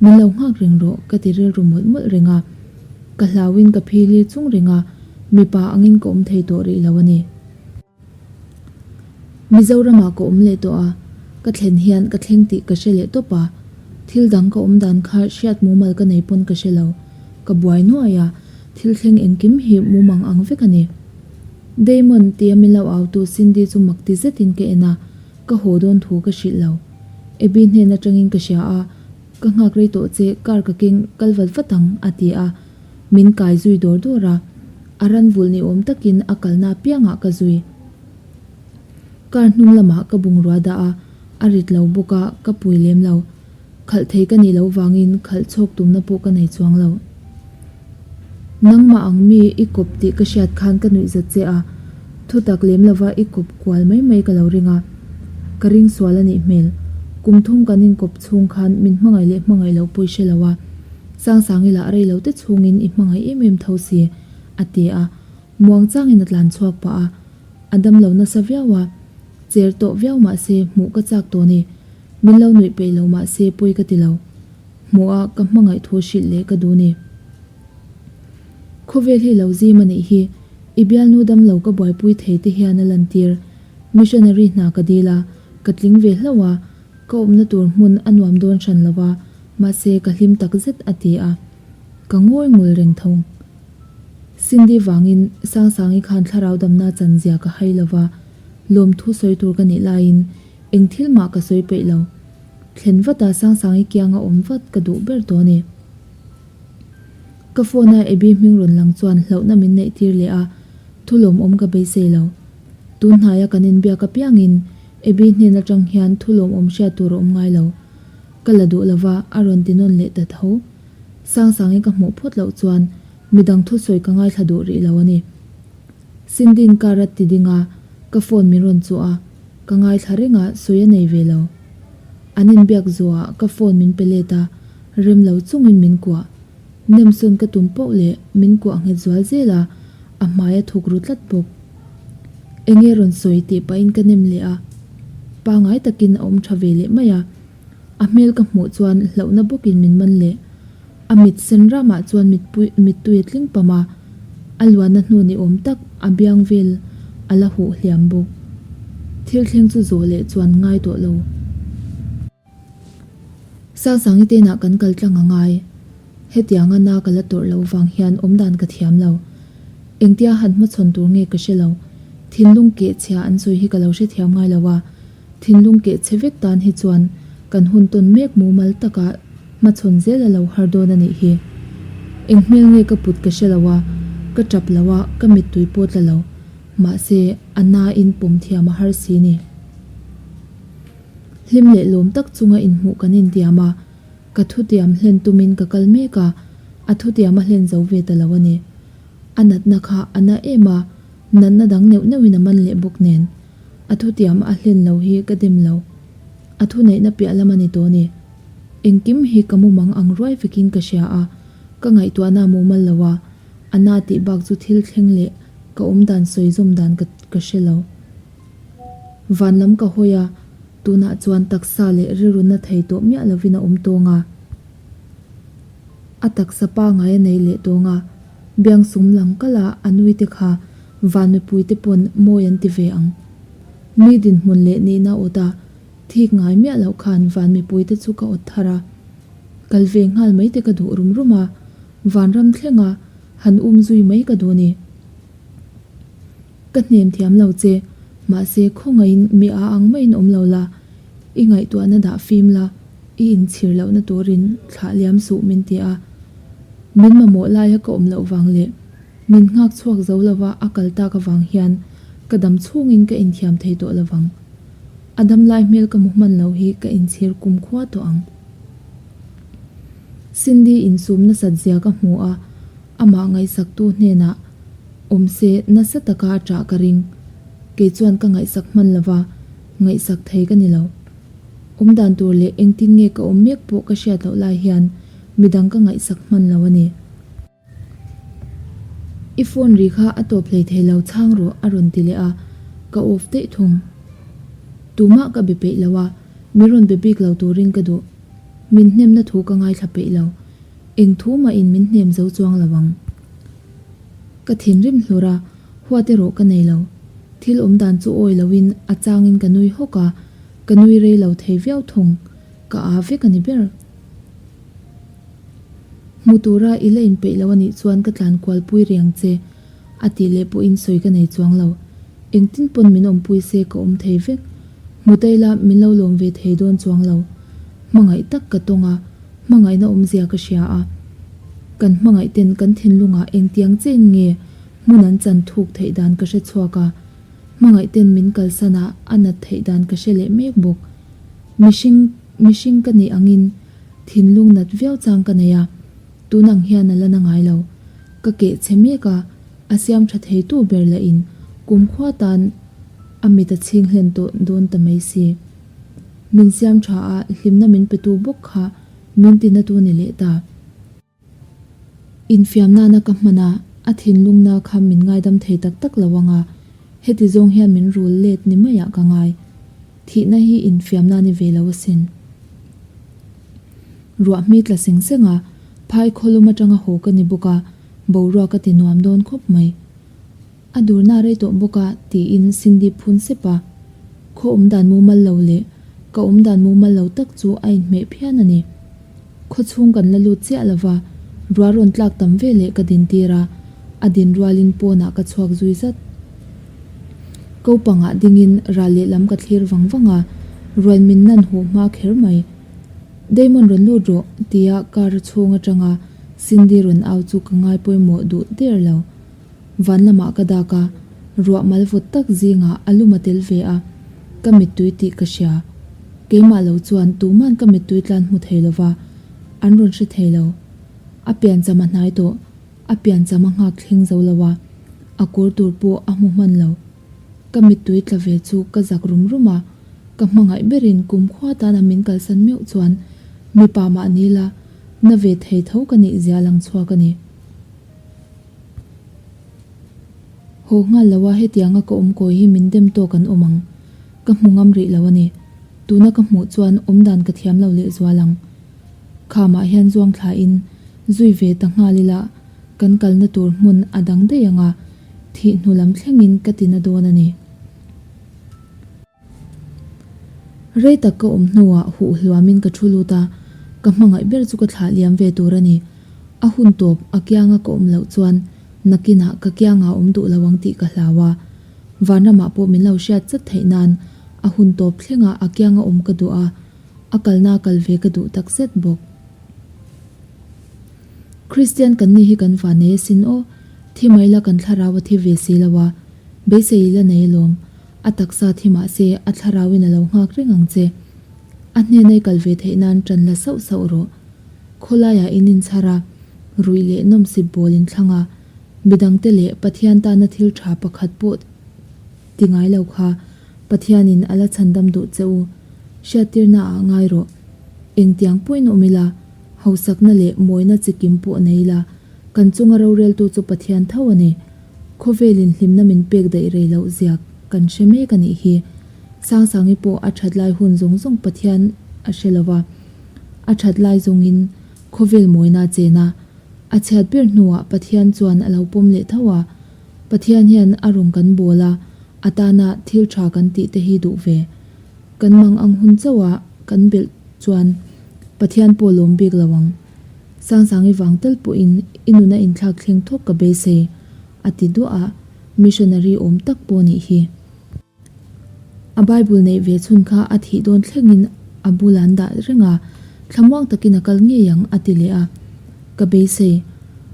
Min lo nghak reng rawh, ka ti rilru mawlh mawlh reng a. Ka hlauin ka phili chung reng a, mipa angin ka awm thei tawh rih lo a ni. Mizoramah ka awm leh tawh a, ka thlen hian ka thleng tih ka hre leh tawp a, thil dang ka awm dan kha hriat mumal ka nei pawn ka hre lo, ka buai nuai a, thil thleng engkim hi mumang ang vek a ni. Damon tia min lo au tu Cindy chu mak ti zetin ka en a, ka haw dawn thu ka hrilh lo. Abby hnen atangin ka hria a, ka nghak rei tawh che, car ka keng kal vat vat ang a ti a, min kai zui dawr dawr a. A ran vulh ni awm takin a kalna apiangah ka zui. Car hnung lamah ka bungrua dah a, a rit lo bawk a, ka pui lem lo. Khalh thei ka nih loh vangin khalh chhawk tumna pawh ka nei chuang lo. Nangmah ang mi i kawp tih ka hriat khan ka nuih zat che a, thutak lem lova i kawp kual mai mai ka lo ring a. Ka ring sual a nih hmel. Kum thum kan inkawp chhung khan min hmangaih leh hmangaih loh pawh i hre lo a. Sangsangi lah rei lo te chhungin i hmangaih em em tho si, a ti a. Muang changin a tlan chhuak pah a, a dam lo nasa viau a. Cher tawh viau mah se hmuh ka chak tawh ni. Min lo nuih peih lo mah se pawi ka ti lo. Hmuh a ka hmangaih thu hrilh leh ka duh ni. Khawvel hi lo zim a nih hi, i bialnu dam lo ka buaipui thei te hian a lantir. Missionary hna ka dil a, ka tling ve hlauh a, Ka awmna tur hmun a nuam dawn hran lo va, mahse ka hlim tak zet a ti a. Ka ngawi ngul reng tho. Cindy vangin Sangsangi khan thlarau damna chan zia ka hai lo va, lawmthu sawi tur ka nih laiin eng thil mah ka sawi peih lo. Thlen vata Sangsangi kianga awm vat ka duh ber tawh a ni. Ka phone a Abby hming rawn lang chuan hlauhna min neih tir leh a, thu lawmawm ka beisei lo. Tun hnaia kan inbiak apiangin Abby hnen atang hian thu lawmawm hriat tur a awm ngai lo. Ka la duh lova a rawn ti nawn leh ta tho. Sangsangi ka hmuh phawt loh chuan midang thusawi ka ngaithla duh rih lo a ni. Cindy'n car a ti ding a, ka phone min rawn chuh a, ka ngaithla reng a, sawi a nei ve lo. An inbiak zuah ka phone min pe let a, rem lo chungin min kuah. Nemsawn ka tum poh leh min kuah nghet zual zel a, a hmai a thuk ru tlat bawk. Enge rawn sawi tih pahin ka nem leh a, pangai takin a awm tha ve leh mai a. A hmel ka hmuh chuan hlauhna bawkin min man leh. A mit sen ramah chuan mitpui mittui a tling pam a, a luanna hnu ni awm tak a biang vel a la huh hliam bawk. Thil thleng chu zawh leh chuan ngai tawh lo. Sangsangi te inah kan kal tlang a ngai. Hetianga na ka la tawrh loh vang hian awmdan ka thiam lo. Engtia han hmachhawn tur nge ka hre lo. Thinlung keh chhia an sawi hi ka lo hrethiam ngai lo a, thinlung keh chhe vek tan hi chuan kan hun tawn mek mumal taka hmachhawn zel a lo har dawn a nih hi. Eng hmel nge ka put ka hre lo a, ka tap lo a, ka mittui pawh tla lo. Mahse, a nain pawm thiam a har si ni. Hlim leh lawm tak chunga inhmuh kan intiam a, ka thutiam hlen tumin ka kal mek a, a thutiam a hlen zo ve ta lo a ni. A natna kha a na em a, natna dang neuh neuhin a man leh bawk nen. A thutiam a hlen lo hi ka dem lo. A thuneihna piah lam a ni tawh ni. Engkim hi ka mumang ang ruai vekin ka hria a, ka ngaihtuahna a mumal lo a, a na tih bak chu thil thleng leh ka awmdan sawi zawm dan ka ka hre lo. Van lam ka hawi a, tunah chuan taksa leh rilru na thei tawh miah lovin a awm tawng a. A taksa pangai a nei leh tawng a, biangsum lang kal a a nui te kha van mipui te pawn mawi an ti ve ang. Mi dinhmun leh nihna awt a, thik ngai miah loh khan van mipui te chu ka awt thar a. Kal ve nghal mai te ka duh rum rum a, vanram thlenga han um zui mai ka duh ni. Ka hnem thiam lo che, mahse khawngaihin mi a ang maiin awm lo la, i ngaihtuahna dah fim la, i inchhir lohna turin thlah liam suh min ti a. Min mamawh laia ka awm loh vang leh min nghak chhuak zo lova a kal tak avang hian ka dam chhungin ka inthiam thei tawh lovang. A dam lai hmel ka hmu hman lo hi ka inchhir kumkhua tawh ang. Cindy insum nasat zia ka hmu a, amah ngaihsaktu hnenah Awm se nasa taka a ṭah ka ring. Kei chuan ka ngaihsak hman lova, ngaihsak thei ka ni lo. Awm dan tur leh engtin nge ka awm mek pawh ka hriat loh lai hian midang ka ngaihsak hman lo a ni. I phone ri kha a tawp hlei thei lo chhang rawh a rawn ti leh a, ka off daih thung. Tumah ka be peih lo a, min rawn be bik lo turin ka duh. Min hnemna thu ka ngaithla peih lo. Eng thu mahin min hnem zo chuang lo ang. Ka thinrim hlur a, huat erawh ka nei lo. Thil awm dan chu awi loin a changin ka nui hawk a, ka nui rei lo thei viau thung, ka aa vek a ni ber. Hmu tura i la inpeih lo a nih chuan ka tlan kual pui riang che, a tih leh pawhin sawi ka nei chuang lo. Engtin pawn min awmpui se ka awm thei vek. Hmu ta ila min lo lawm ve thei dawn chuang lo. Hmangaih tak ka tawng a, hmangaihna awmzia ka hria a. Kan hmangaih ten kan thinlungah engtiang chen nge hmun an chan thuk theih dan ka hre chhuak a, hmangaih ten min kalsan a a nat theih dan ka hre leh mek bawk. Mihring mihring ka nih angin thinlung nat viau chang ka nei a, tun ang hian a la na ngai lo. Ka keh chhe mek a, a siam tha thei tu ber lah in kumkhua tan a mit a chhing hlen tawh dawn ta mai si. Min siam tha a, hlimna min pe tu bawk kha min ti na tu ni leh ta. Infiam nana ka hman a, a thinlungna kha min ngaidam thei tak tak lo ang a, heti zawng hian min rul let ni maiah ka ngai. Thihna hi infiamna ni ve lo asin. Ruah hmi tla seng seng a, phai khawlum atanga haw ka ni bawk a, boruak a ti nuam dawn khawp mai. A durna rei tawh bawk a, tiin Cindy phun sep a. Khaw awm dan mumal lo leh ka awm dan mumal lo tak chu a inhmeh phian a ni. Khaw chhung kan la lut chiah lo va, ruah rawn tlak tam ve leh ka din tir a, a din rualin pawnah ka chhuak zui zat. Ko pangah dingin ral lehlam ka thlir vang vang a, rual min nan huh hma kher mai. Damon rawn lut rawh, tia car chhung atanga Cindy rawn au chu ka ngai pawimawh duh der lo. Van lamah ka dak a, ruah mal vawt tak zingah a lum a tel ve a, ka mittui tih ka hria. Keimah lo chuan tuman ka mittui tlan hmu thei lova, an rawn hre thei lo. A piancham a hnai tawh, a piancham a nghak thleng zo lo a, a kawr tur pawh a hmu hman lo. Ka mittui tla ve chu ka zak rum rum a, ka hmangaih berin kumkhua tana min kalsan meuh chuan mipa mah ni la, na ve thei tho ka nih zia lang chhuak a ni. Haw nghal lo a hetianga ka awm kawi hi min dem tawk an awm ang. Ka hmu ngam rih lo a ni. Tuna ka hmuh chuan awmdan ka thiam lo lehzual ang. Khamah hian zuang thlain zui ve ta nghal ila kan kalna tur hmun a dang daih ang a, thih hnu lam thlengin ka ti na dawn a ni. Rei tak ka awm hnuah huh hluamin ka thu lut a, ka hmangaih ber chu ka thlah liam ve tur a ni. A hun tawp a kianga ka awm loh chuan. Nakinah ka kiangah awm duh lo ang tih ka hlau a, vanramah pawh min lo hriat chat theih nan a hun tawp thlengah a kianga awm ka duh a, a kalna kal ve ka duh tak zet bawk. Kristian kan ni hi kan va nei asin aw, thi mai la kan thlarau a thi ve si lo a, beisei i la nei alawm, a taksa thi mah se a thlarauin a lo nghak reng ang che. A hnena i kal ve theih nan ṭan la sauh sauh rawh. Khawlaiah in inchhar a, ruih leh nawmsip bawl in thlang a, midangte leh Pathian tana thil ṭha pakhat pawh ti ngai lo kha Pathianin a la chhandam duh che u. Hriattirna ah ngai rawh. Engtiang pawhin awm ila, hausakna leh mawina chikim pawh nei ila, kan chunga roreltu chu Pathian tho a ni. Khawvelin hlimna min pek daih rei loh zia kan hre mek a nih hi. Sangsangi pawh a that lai hun zawng zawng Pathian a hre lo va, a that lai zawngin khawvel mawina a chen a, a chhiat ber hnuah Pathian chuan a lo pawm leh tho a. Pathian hian a rawn kan bawl a, a tana thil tha kan tih te hi duh ve. Kan mang ang hun chauh a kan belh chuan Pathian pawh lawm bik lo ang. Sangsangi vang tal pawhin i nuna inthlak thleng thawk ka beisei, a ti duah a, missionary awm tak pawh nih hi. A Bible neih ve chhun kha a thih dawn thlengin a bul an dah reng a, thlamuang takin a kal ngei ang, a ti leh a. Ka beisei,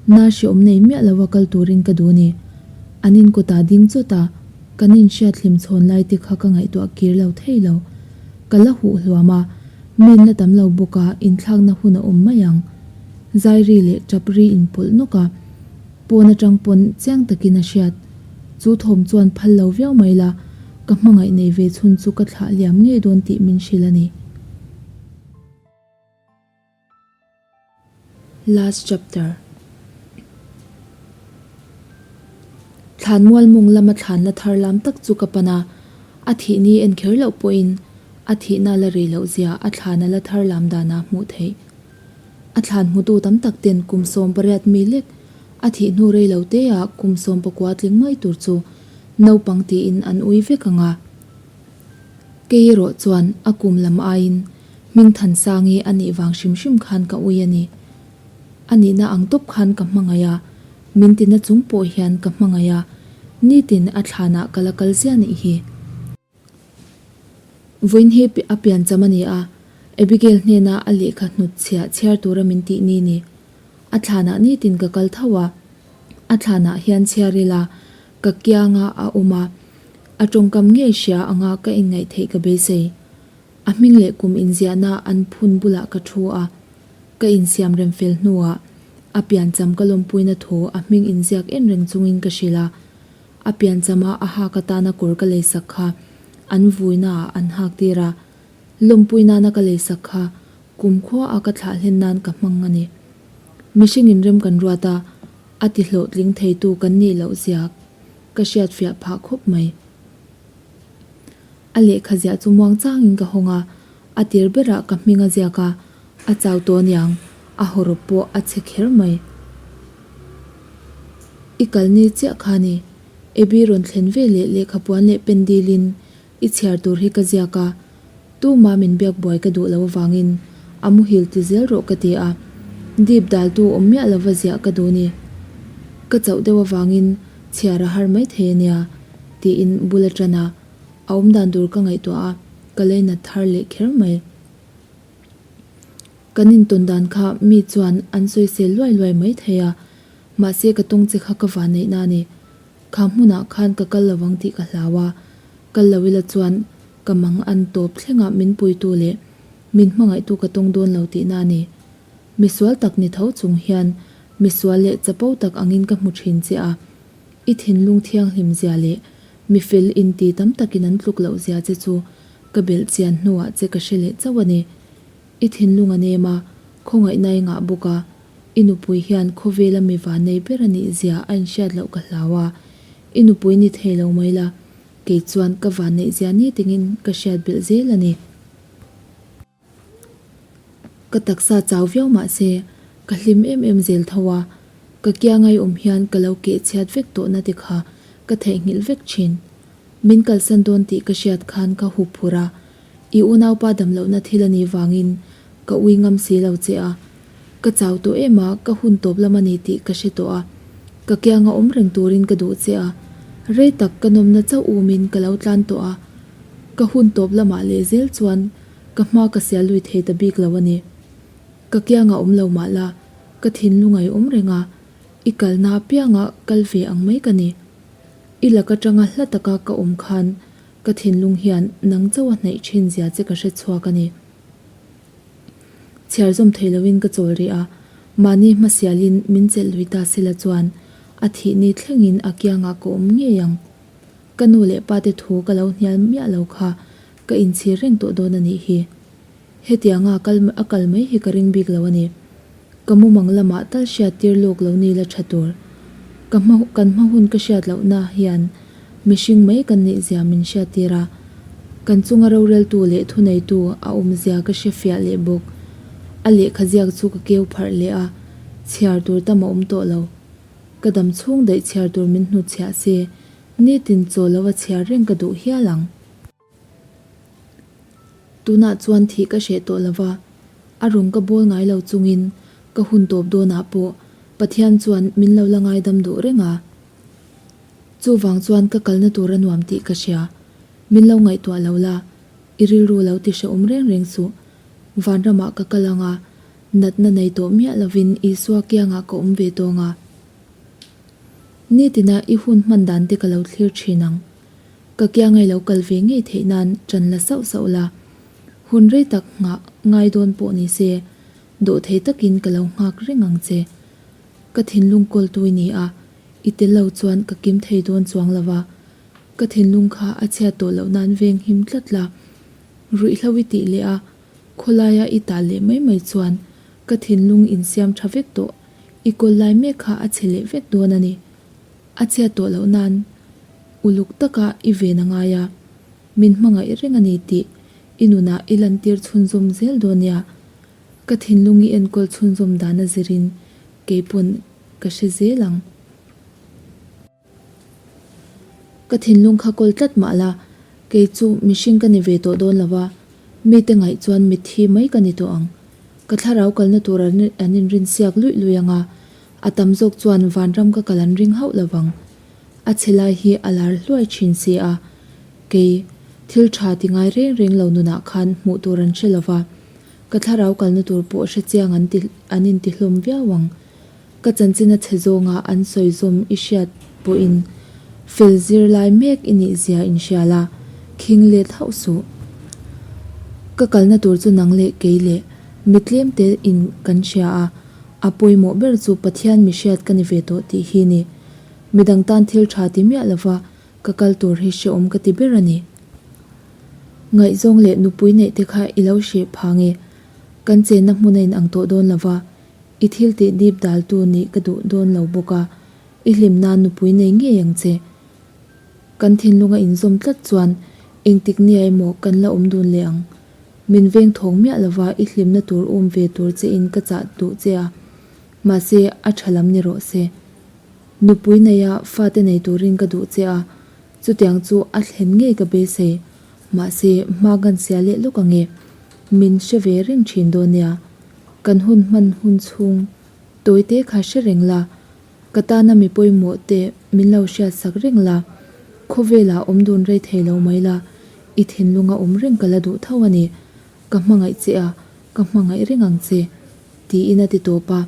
na hreawm nei miah lo a kal turin ka duh a ni. An inkawtah ding chawt a, kan inhriat hlim chhawn lai te kha ka ngaihtuah kir lo thei lo. Ka la huh hluam a, min la tam lo bawk a, inthlakna hun a awm mai ang. Zairi leh Chapri inpawlh nawk a. Pawn atang pawn chiang takin a hriat. Chu thawm chuan phal lo viau mai la, ka hmangaih nei ve chhun chu ka thlah liam ngei dawn tih min hrilh a ni. Last chapter. Thlan mual mawng lama thlan la thar lam tak chu ka pan a, a thih ni en kher loh pawhin a thihna la rei loh zia a thlan a la thar lam danah hmuh theih. A thlan hmutu tam tak ten kum 18 mi lek a thih hnu rei lo te ah kum 19 tling mai tur chu naupang tiin an ui vek ang a. Kei erawh chuan a kum lam aiin Hmingthansangi a nih vang hrim hrim khan ka ui a ni. A nihna ang tawp khan ka hmangaih a, min tina chung pawh hian ka hmangaih a, nitin a thlanah ka la kal ziah nih hi. Vawiin hi a piancham a ni a, Abigail hnena a lehkha hnut chhiah chhiar tura min tih ni ni. A thlanah nitin ka kal tho a, a thlanah hian chhiar ila ka kianga a awm a, a tawngkam ngei hria anga ka inngaih theih ka beisei. A hming leh kum inziahna an phun bulah ka thu a, ka insiam rem fel hnuah a piancham ka lawmpuina thu a hming inziak en reng chungin ka hrilh a. A pianchama a hak atana kawr ka leisak kha an vuinaah an hak tir a, lawmpui nana ka leisak kha kumkhua a ka thlah hlen nan ka hmang a ni. Mihring inrem kan ruat a, a ti hlawhtling theitu kan nih loh zia ka hriatfiah phah khawp mai. A lehkha ziah chu muang changin ka hawng a, a tir berah ka hming a ziak a, a chau tawh aniang, a hawrawp pawh a chhe kher mai. I kal ni chiah kha ni. Abby rawn thlen ve leh lehkha puan leh pen dilin i chhiar tur hi ka ziak a, tuma min biak buai ka duh lo avangin a muhil ti zel rawh ka ti a, dip daltu awm miah lova ziah ka duh ni. Ka chauh deuh avangin chhiar a har maithei ania tiin bul a tan a, a awmdan tur ka ngaihtuah a, ka leinat thar leh kher mai. Kan intawn dan kha mi chuan an sawisel luai luai mai thei a, mahse ka tawng che kha ka van neihna a ni. Kha hmunah khan ka kal lovang tih ka hlau a, kal lo ila chuan ka mang an tawp thlengah min puitu leh min hmangaihtu ka tawng dawn lo tihna a ni. Misual tak ni tho chung hian misual leh chapo tak angin ka hmu thin che a, i thinlung thianghlim zia leh mifel inti tam takin an tluk loh zia che chu Ka belh chian hnuah che ka hre leh chauh a ni. I thinlung a nem a, khawngaihna i ngah bawk a, i nupui hian khawvela mi vannei ber a nih zia a inhriat loh ka hlau a, i nupui ni thei lo mai la, kei chuan ka vanneih zia ni tingin ka hriat belh zel a ni. Ka taksa chau viau mah se, ka hlim em em zel tho a, ka kianga i awm hian ka lo keh chhiat vek tawhna te kha ka theihnghilh vek thin. Min kalsan dawn tih ka hriat khan ka hup phur a, i unaupa damlohna thil a nih vangin ka ui ngam si lo che a. Ka chau tawh em a, ka hun tawp lam a ni tih ka hre tawh a. Ka kianga awm reng turin ka duh che a, rei tak ka nawmna chauh umin ka lo tlan tawh a, ka hun tawp lamah leh zel chuan ka hma ka sial lui thei ta bik lo a ni. Ka kianga awm lo mah la, ka thinlung a i awm reng a, i kalna apianga kal ve ang mai ka ni. I lak atanga hla taka ka awm khan ka thinlung hian nang chauh a hnaih thin zia che ka hre chhuak a ni. Chhiar zawm thei loin ka chawl rih a, mahni hmasialin min chelh lui ta sela chuan a thih ni thlengin a kiangah ka awm ngei ang. Ka nu leh pa te thu ka lo hnial miah lo kha ka inchhir reng tawh dawn a nih hi. Hetianga kal a kal mai hi ka ring bik lo a ni. Ka mumang lamah tal hriat tir lawk lo ni la tha tur. Ka hma kan hma hun ka hriat lohna hian mihring mai kan nih zia min hriat tir a. Kan chunga roreltu leh thuneitu a awm zia ka hre fiah leh bawk. A lehkha ziak chu ka keu pharh leh a, chhiar tur tam a awm tawh lo. Ka dam chhung daih chhiar tur min hnutchhiah se, nitin chaw lo a chhiar reng ka duh hial ang. Tunah chuan thih ka hreh tawh lo va, a rawn ka bawl ngai lo chungin ka hun tawp dawnah pawh Pathian chuan min lo la ngaidam duh reng a. Chuvang chuan ka kalna tur a nuam tih ka hria. Min lo ngaihtuah lo la, i rilru lo ti hrehawm reng reng suh. Vanramah ka kal ang a, natna nei tawh miah lovin Isua kiangah ka awm ve tawng a. Nitina i hun hman dan te ka lo thlir thin ang. Ka kiangai lo kal ve ngei theih nan ṭan la sauh sauh la, hun rei tak nghah ngai dawn pawh ni se, dawhthei takin ka lo nghak reng ang che. Ka thinlung kawltu i ni a, i tel lo chuan ka kim thei dawn chuang lo va, ka thinlung kha a chhiat tawh loh nan veng him tlat la. Ruihhlo i tih leh a, khawlaia i tah leh mai mai chuan ka thinlung insiam ṭha vek tawh, i kawl lai mek kha a chhe leh vek dawn a ni. A chhiat tawh loh nan uluk taka i ven a ngai a, min hmangaih reng a ni tih i nunah i lantir chhunzawm zel dawn nia. Ka thinlung i enkawl chhunzawm dan a zirin kei pawn ka hre zel ang. Ka thinlung kha kawl tlat mah la, kei chu mihring ka ni ve tawh dawn lo va, mite ngaih chuan mitthi mai ka ni tawh ang. Ka thlarau kalna tur an inrinsiak luih luih ang a, A tam zawk chuan vanram ka kal an ring hauh lo vang. A chhe lai hi a lar hluai thin si a, kei thil tha ti ngai reng reng lo nunah khan hmuh tur an hre lo va, ka thlarau kalna tur pawh hre chiang an ti an inti hlawm viau ang. Ka chanchin a chhe zawnga an sawi zawm i hriat pawhin fel zir lai mek i nih zia inhria la, khing let hauh suh. Ka kalna tur chu nang leh kei leh mi tlem te in kan hria a, A pawimawh ber chu Pathian mi hriat ka ni ve tawh tih hi ni. Midang tan thil tha ti miah lova ka kal tur hi hrehawm ka ti ber a ni. Ngaihzawng leh nupui neih te kha i lo hreh pha nge? Kan chenna hmun a inang tawh dawn lova, i thil tih dip daltu nih ka duh dawn lo bawk a, i hlim nan nupui nei ngei ang che. Kan thinlung a inzawm tlat chuan engtik nia emaw kan la awm dun leh ang. Min veng thawng miah lova i hlimna tur um ve tur che in ka chah duh che a, mahse a tha lam ni rawh se. Nupui neia fate nei turin ka duh che a, chutiang chu a thlen ngei ka beisei, mahse hma kan sia leh lawk ange, min hre ve reng thin dawn nia. Kan hun hman hun chhung tawite kha hre reng la, Ka tana mi pawimawh te min lo hriat sak reng la, khawvelah awm dun rei thei lo mai la, i thinlunga awm reng ka la duh tho a ni. Ka hmangaih che a, ka hmangaih reng ang che, tiin a ti tawp a.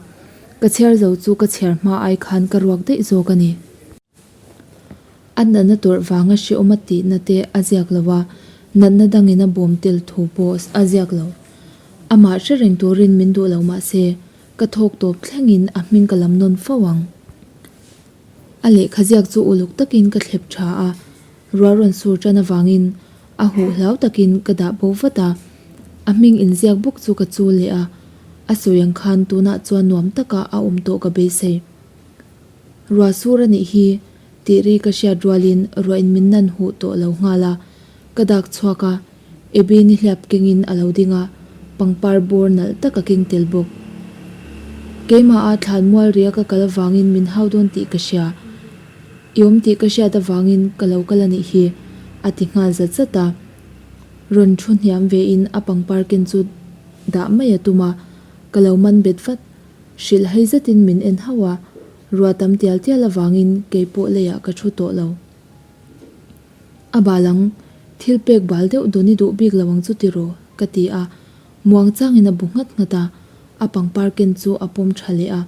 Ka chhiar zo chu ka chhiar hma ai khan ka ruak daih zawk a ni. A natna tawrh vanga hrehawm a tihna te a ziak lo a, natna dangin a bawm tel thu pawh a ziak lo. Amah hre reng turin min duh lo mah se, Ka thawk tawp thlengin a hming ka lam nawn fo ang. A lehkha ziak chu uluk takin ka thlep tha a, ruah rawn sur tan avangin a huh hlau takin ka dah bo vat a. A hming inziak bawk chu ka chul leh a, a sawi ang khan tunah chuan nuam taka a awm tawh ka beisei. Ruah sur a nih hi tih ri ka hriat rualin ruah in min nan huh tawh lo nghal a, ka dak chhuak a. Abby ni hliap kengin a lo ding a, pangpar bawr nalh tak a keng tel bawk. Keimaha thlan mual ria ka kal avangin min hau dawn tih ka hria. I awm tih ka hriat avangin ka lo kal a nih hi, a ti nghal zat zat a. Rawn thu hniam vein a pangpar ken chu dah mai a tum a, ka lo man bet vat. Hrilh hei zetin min en hauh a. Ruah tam tial tial avangin kei pawh leiah ka thu tawh lo. A bal ang, thil pek bal deuh dawn i duh bik lo ang chu tiraw? ka ti a, muang changin a bu nghat nghat a, a pangpar ken chu a pawm tha leh a.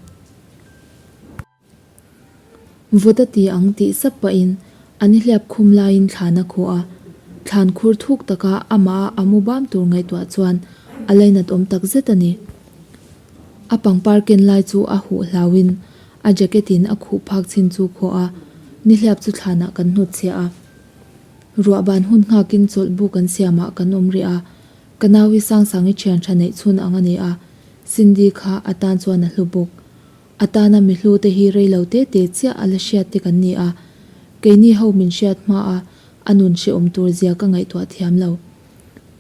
Vawt a ti ang tih sap pahin a nihliap khum laiin thlan a khuh a, thlan khur thuk taka amah a mu bam tur ngaihtuah chuan a lainat awm tak zet a ni. A pangpar ken lai chu a huh hlauhin a jacket in a khuh phak chin chu khaw a, nihliap chu thlanah kan hnutchhiah a. Ruah ban hun nghakin chawlh bu kan siamah kan awm rih a, ka nau hi Sangsangi thian tha neih chhun ang a ni a, Cindy kha a tan chuan a hlu bawk. A tana mi hlu te hi rei lo te te chiah a la hriat te kan ni a, keini ho min hriat hma a a nun hrehawm tur zia ka ngaihtuah thiam lo.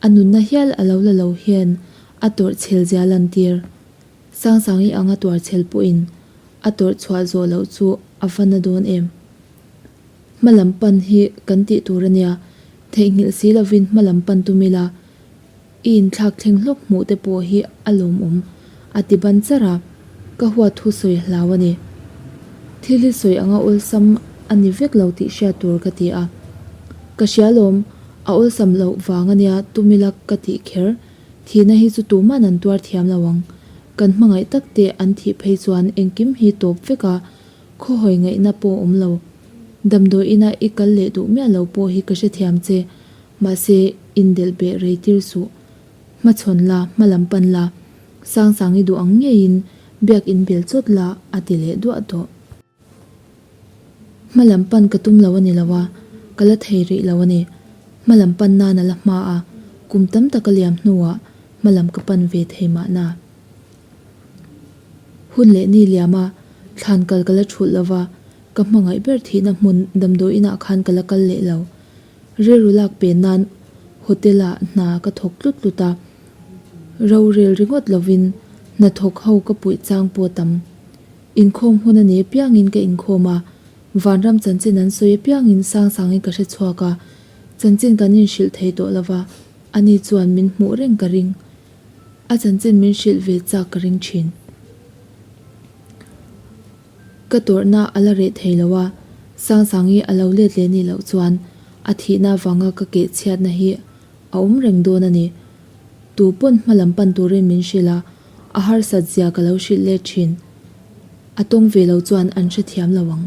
A nunna hial a lo la lo hian a tawrh chhel zia lantir. Sangsangi anga tuar chhel pawhin a tawrh chhuah zawh loh chu a va na dawn em. Hma lam pan hi kan tih tur a nia, theihnghilh si lovin hma lam pan tum ila, I inthlak thleng hlawk hmuh te pawh hi a lawmawm, a ti ban char a, ka huat thu sawi hlau a ni. Thil hi sawi anga awlsam a ni vek lo tih hriat tur ka ti a. Ka hria lawm, a awlsam loh vang a nia tumila ka tih kher, thihna hi chu tuman an tuar thiam lo ang. Kan hmangaih tak te an thih phei chuan engkim hi tawp vek a, khawhawi ngaihna pawh awm lo. Damdawi ina i kal leh duh miah lo pawh hi ka hrethiam che, Mahse, indelh beh rei tir suh. Hmachhawn la, hma lam pan la, Sangsang i duh ang ngeiin biak in bel chawt la, a ti leh duah tawh. Hma lam pan ka tum lo a ni lo a, ka la thei rih lo a ni. Hma lam pan nan a la hma a, kum tam tak a liam hnuah hma lam ka pan ve thei mahna. Hun leh ni liam a, thlan kal ka la thulh lo va, ka hmangaih ber thihna hmun damdawi inah khan ka la kal leh lo. Rilru lak pen nan hotel ah hna ka thawk tlut tlut a, rorel ringawt lovin hnathawk ho ka puih chang pawh tam. Inkhawm hun a ni apiangin ka inkhawm a, vanram chanchin an sawi apiangin Sangsangin ka hre chhuak a, chanchin kan inhrilh thei tawh lova, ani chuan min hmuh reng ka ring. A chanchin min hrilh ve chak ka ring thin. Ka tawrhna a la reh thei lo a, Sangsangi a lo let leh nih loh chuan a thihna avanga ka keh chhiatna hi a awm reng dawn a ni. Tu pawn hma lam pan turin min hrilh a, a harsat zia ka lo hrilh let thin. A tawng ve lo chuan an hrethiam lo ang.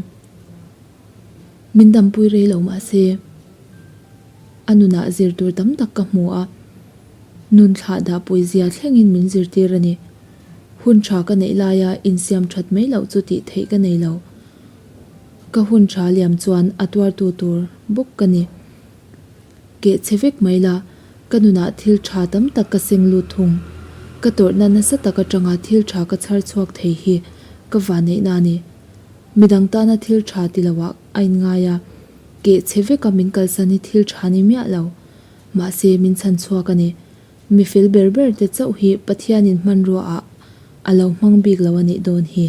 Min dampui rei lo mah se, a nunah zir tur tam tak ka hmu a, nun thlah dah pui zia thlengin min zirtir a ni. Hun tha ka neih laia insiam that mai loh chu tih theih ka nei lo. Ka hun tha liam chuan a tuartu tur bawk ka ni. Keh chhe vek mai la, ka nunah thil tha tam tak ka seng lut thung. Ka tawrhna nasa tak atanga thil tha ka chhar chhuak thei hi ka vanneihna a ni. Midang tana thil tha ti loah a inngai a, keh chhe veka min kalsan hi thil tha ni miah lo. Mahse min chhan chhuak a ni. Mi fel ber ber te chauh hi Pathianin hmanrua ah a lo hmang bik lo a nih dawn hi.